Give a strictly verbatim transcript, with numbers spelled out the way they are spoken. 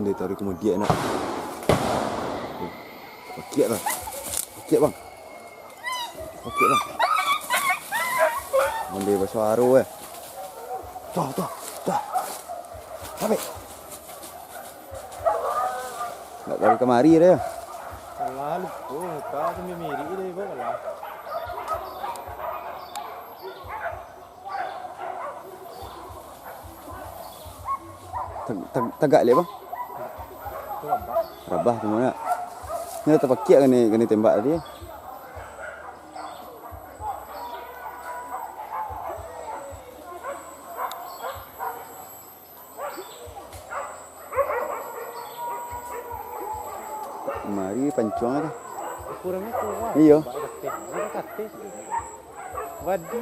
Dia taruh kemudian nak. Pakiak lah. Pakiak, bang. Pakiak, bang. Ambil basuaro, eh. Tuh, tuh, tuh. Sampai. Nak lari kamari dah, ya? Alah, lupo. Kau tu mirip dia, bang, alah. Tag-, tag-, tagak liak, bang? Rabah tu mana? Ni lah tapakiak kena, kena tembak tadi. Mari pancuang tu. Ukuran ni kuat. Iyo. Bak kateh. Dia kateh tu. Wadi